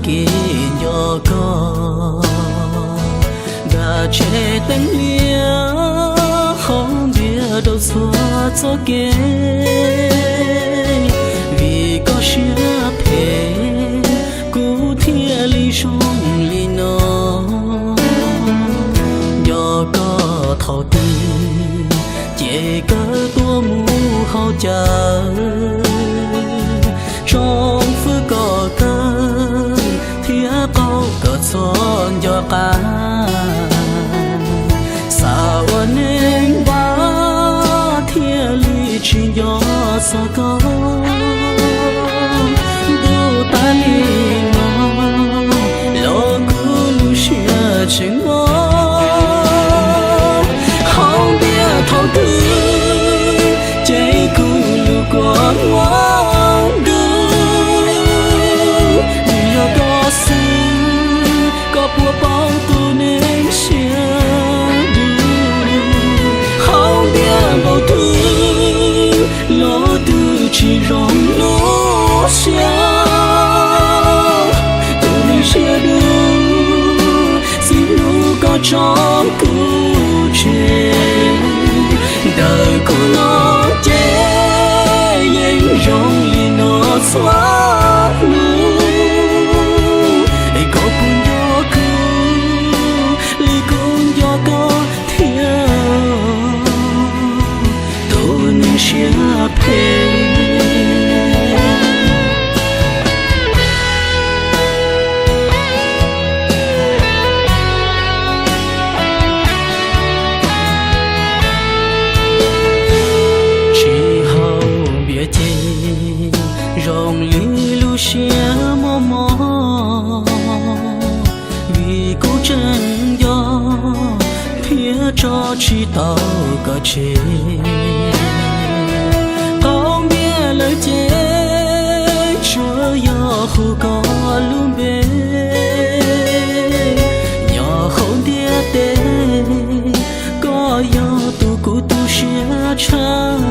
kev nco koj. Nram tsheb teeb liab, haus npias rau txhua txoj kev. Vim koj siab phem, kuv thiaj li zoo li no. Nco koj thaum twg, ces kawg tuaj mus haus cawv. Tsoom fwv koj kawg, thiab qaug koj txhua nco qab. Xav ua neeg npab, thiaj li tsis nco txog koj. Ntuj, tas li no, los kuv lub siab tseem mos. Haus npias thaum twg, ces kuv lub kua muag ntuj. Vim yog koj xwb, koj puas paub tus neeg siab dub. Haus npias npaum twg, los twb tsis zoo lub siab. Tus neeg siab dub, txij hnub koj tso kuv tseg, ntawm kuv no ces yeej zoo li no txhua hnub. Es koj puas nco kuv li kuv nco koj thiab, tus neeg siab phem? Tsis haus npias ces zoo li lub siab mos mos, vim kuv tseem nco thiab tso tsis tau koj tseg. Qaug npias lawm ces tsuas yog hu koj lub npe, nyob hauv ntiaj teb, koj yog tus kuv tu siab tshaj.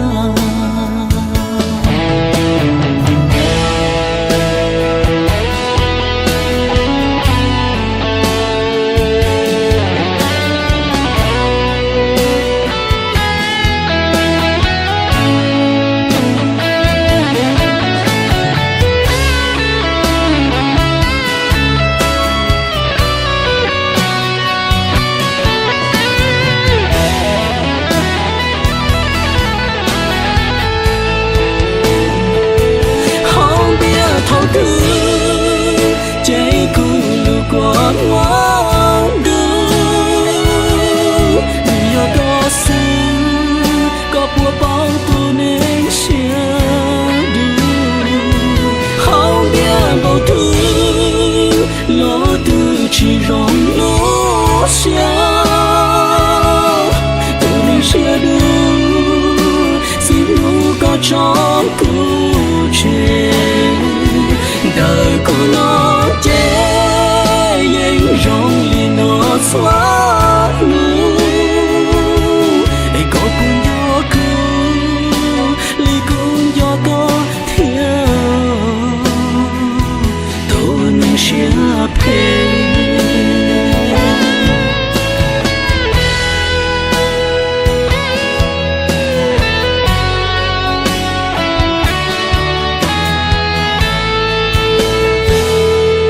Haus npias thaum twg, ces kuv lub kua muag ntuj. Vim yog koj xwb, koj puas paub tus neeg siab dub. Haus npias npaum twg, los twb tsis zoo lub siab. Tus neeg siab dub, txij hnub koj tso kuv tseg, ntawm kuv no ces yeej zoo li no txhua hnub. Es koj puas nco kuv li kuv nco koj thiab, tus neeg siab phem?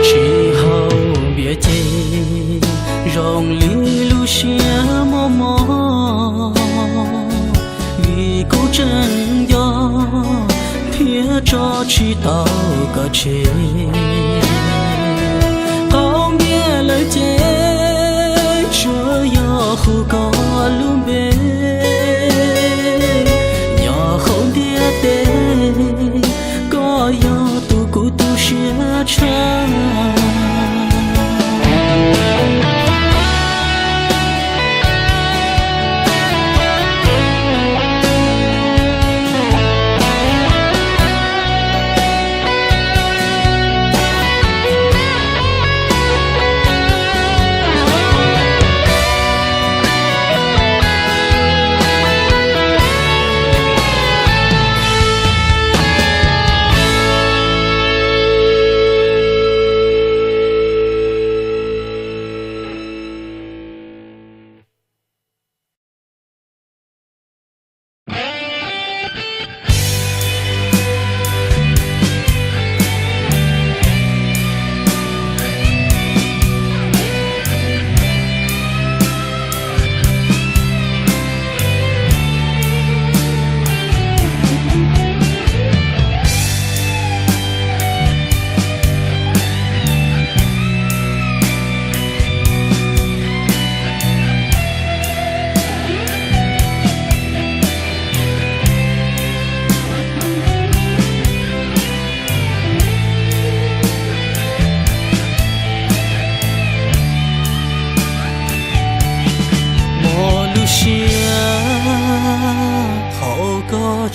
Tsis haus npias ces zoo li lub siab mos mos, vim kuv tseem nco thiab tso tsis tau koj tseg. Qaug npias lawm ces tsuas yog hu koj lub npe, nyob hauv ntiaj teb, koj yog tus kuv tu siab tshaj.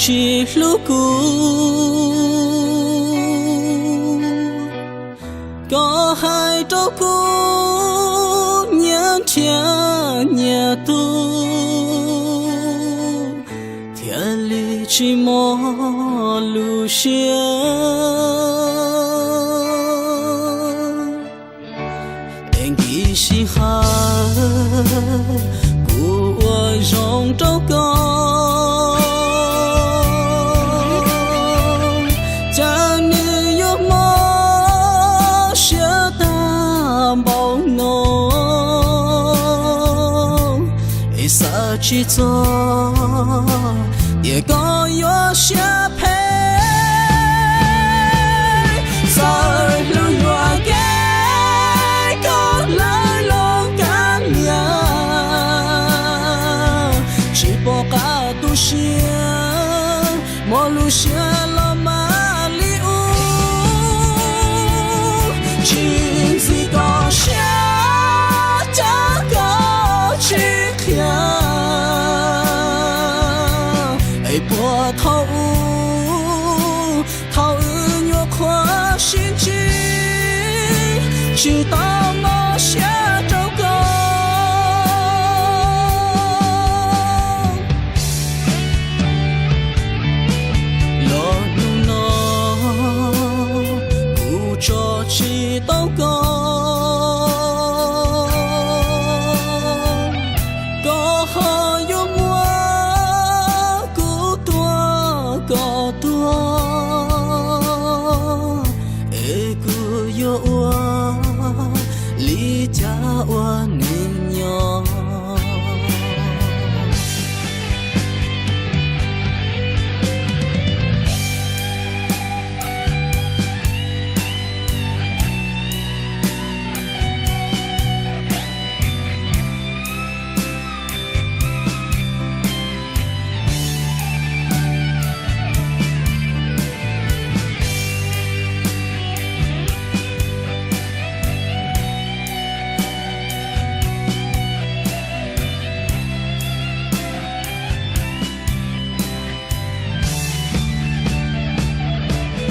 tsis hlub kuv. Koj hais rau kuv nyias nrhiav nyias tug, thiaj li tsis mob lub siab. Es nkim sij hawm kuv ua zoo rau koj, cas nws yuav mob siab tag npaum no. Es xav tsis txog tias koj yuav siab phem, txawj hlub nyuam kev koj hlawv los kab niam, tsis pom qab tu siab, mob lub siab los mas li ub. Tsis ntxim koj siab, cas koj tsis qhia, es puag thaum ub, thaum wb nyuam qhuav sib ntsib, tsis tau mob siab rau koj. Los hnub no kuv tso tsis tau koj, koj ho yuav muab kuv tua kom tuag, es kuv yuav ua li cas ua neeg nyob.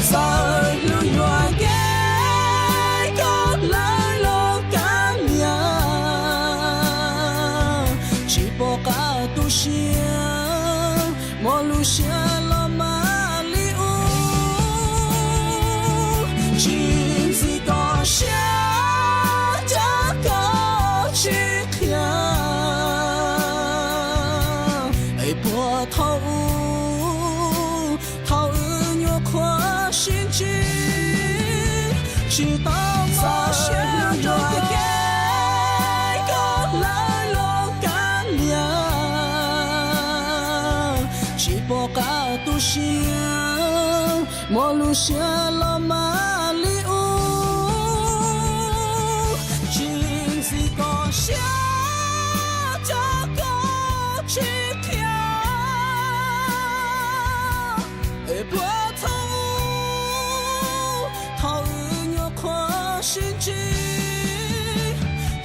Txawj hlub nyuam kev koj hlawv los kab niam, tsis pom qab tu siab, mob lub siab los mas li ub. Tsis ntxim koj siab, cas koj tsis qhia, es puag thaum ub, thaum wb nyuam qhuav sib ntsib, tsis tau mob siab rau kev koj hlawv los kab niam, tsis pom qab tu siab, mob lub siab los mas li ub. Tsis ntxim koj siab, cas koj tsis qhia, es puag thaum ub, thaum wb nyuam qhuav sib ntsib,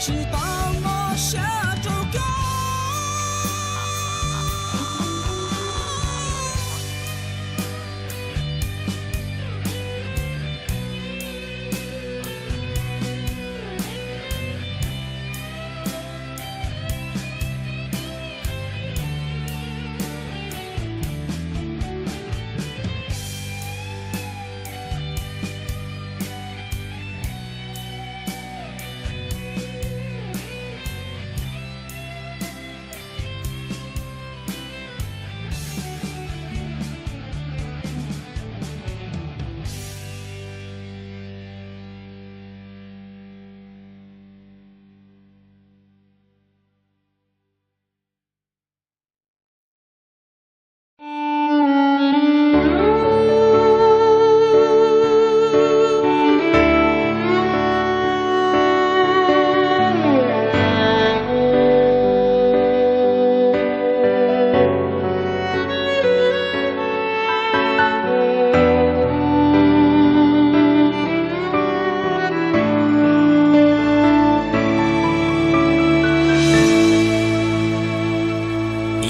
tsis tau mob siab rau koj.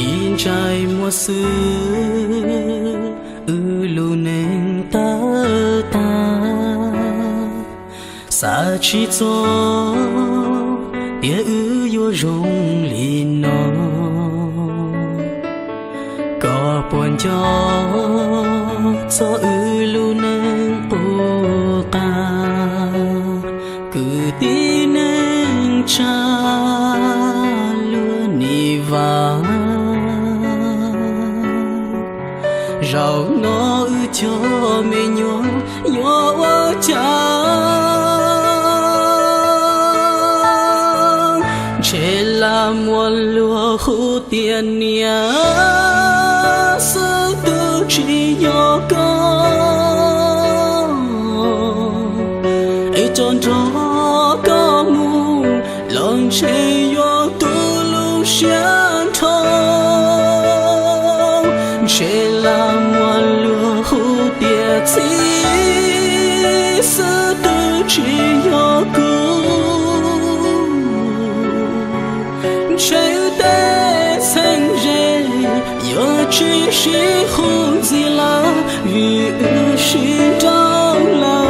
Ib ntsais muag xwb Xav tsis txog tias wb yuav zoo li no, koj puas nco txog wb lub neej qub qab, kwv tij neej tsa luag nim vam. Zaum no wb cov me nyuam yuav ua cas, ntshe lam muaj luag hu tias niam xwb twb tsis yog koj, es coj nrog koj mus los ntshe yuav tu lub siab nrho. Ntshe lam muaj luag hu tias txiv xwb twb tsis yog kuv, ntshe wb tej txheeb ze yuav tsis sib hu ntxiv lawm vim wb sib nrauj lawm.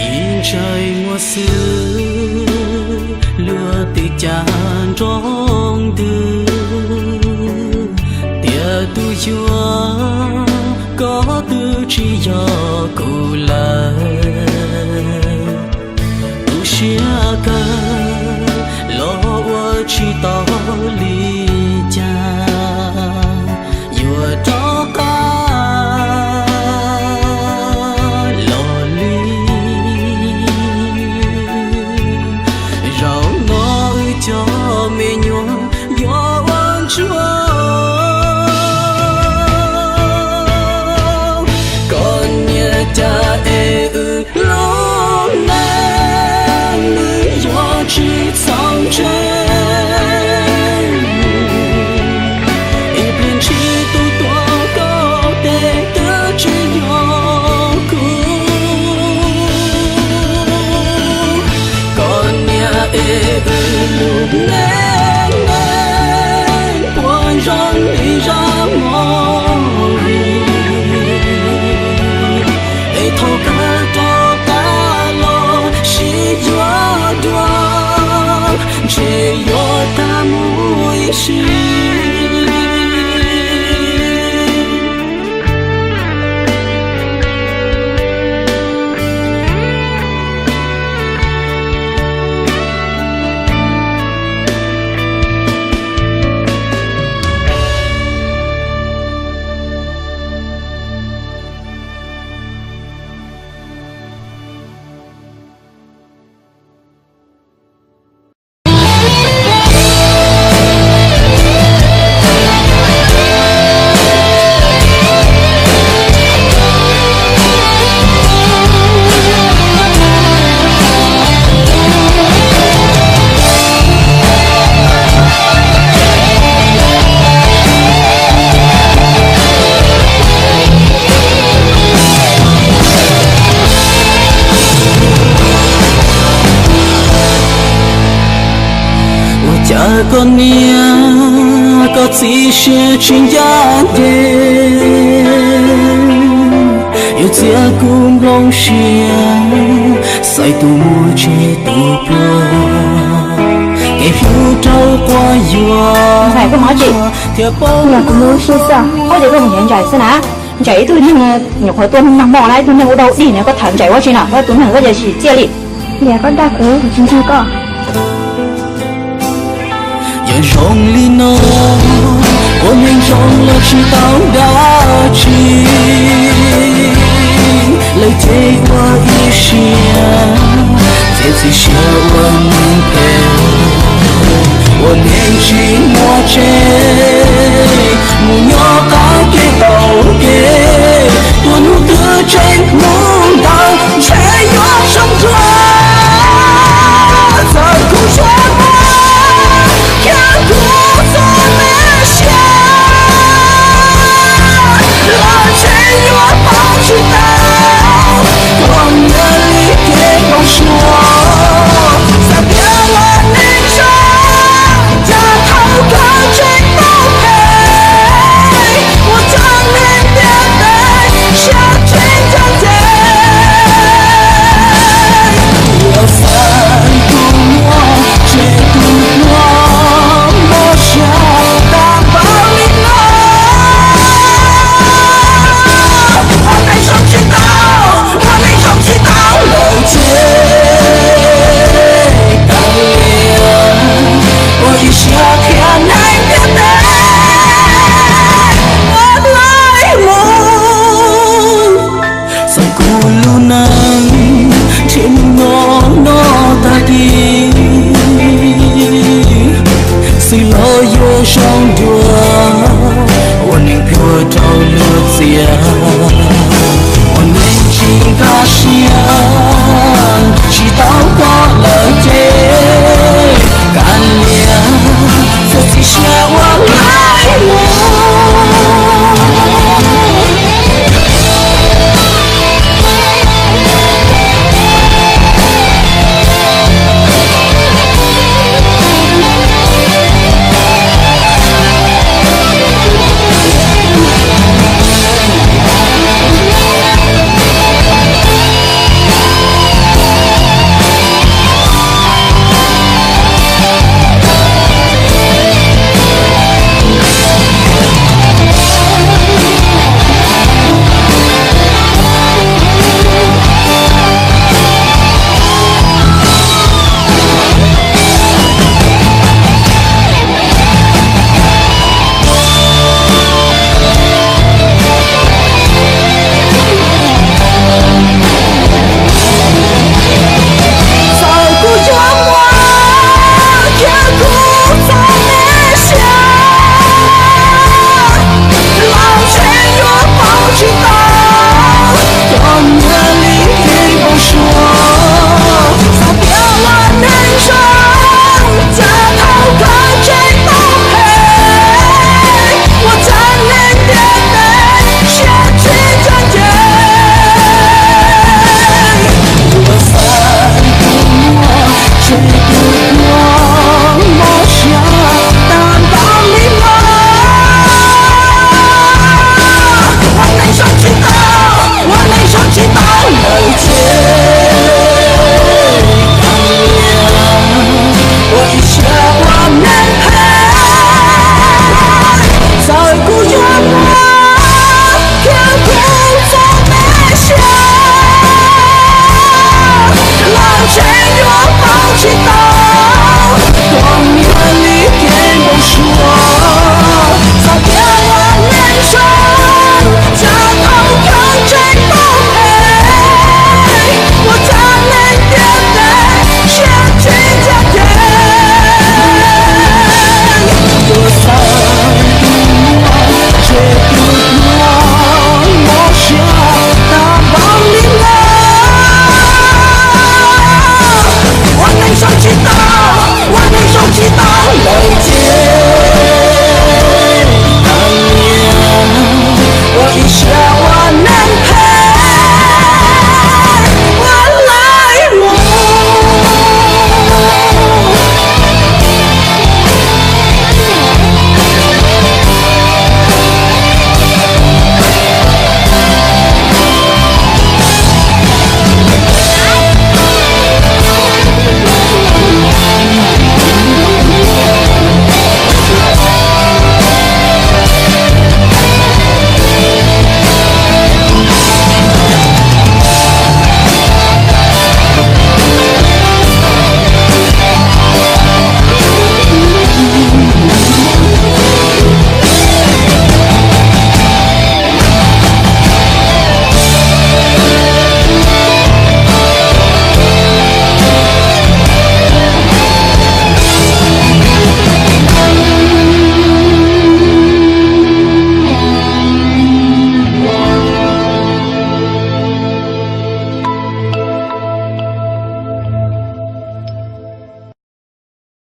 Ib ntsais muag xwb luag twb cas nrov ntws, tias tus yuav koj twb tsis yog kuv lawm. Tu siab kawg los ua tsis tau li cas, yuav rov qab los li. Zaum no wb cov me nyuam yuav ua ntsuag, koj niam cas es wb lub neej nws yuav tsis txaus ntse. Ib pliag ntshis tus tuav koj tes twb tsis yog kuv, koj niam es wb lub neej neeg puas zoo li zaj movie, es thaum kawg rov qab los sib yuav dua, ntshe yuav tag mus ib sim. Ua cas koj niam koj txiv siab tsis ncaj ncees, yuav txiav kuv nplooj siab, xaiv tus muaj tseg tus pluag, kev hlub rau quav yuam thiab paub. Kuv mus ua si xwb, ua cas koj mus nrhiav Ntsais xwb na? Ntsais ib tug neeg nyuam qhuav tuaj nag hmo na, ib tug neeg ua dau dig na, koj thawm Ntsais ua si na, koj tus neeg koj yuav tsis txiaj li. Liam, koj dag kuv, kuv tsis ntseeg koj. Yog zoo li no, ua neeg zoo los tsis tau dab tsi. Lawv ces ua ib siab, ces txiv siab ua neeg phem, ua neeg tsis muaj tsev, mus nyob qab kev qaum kev, tuaj hnub twg tseem mus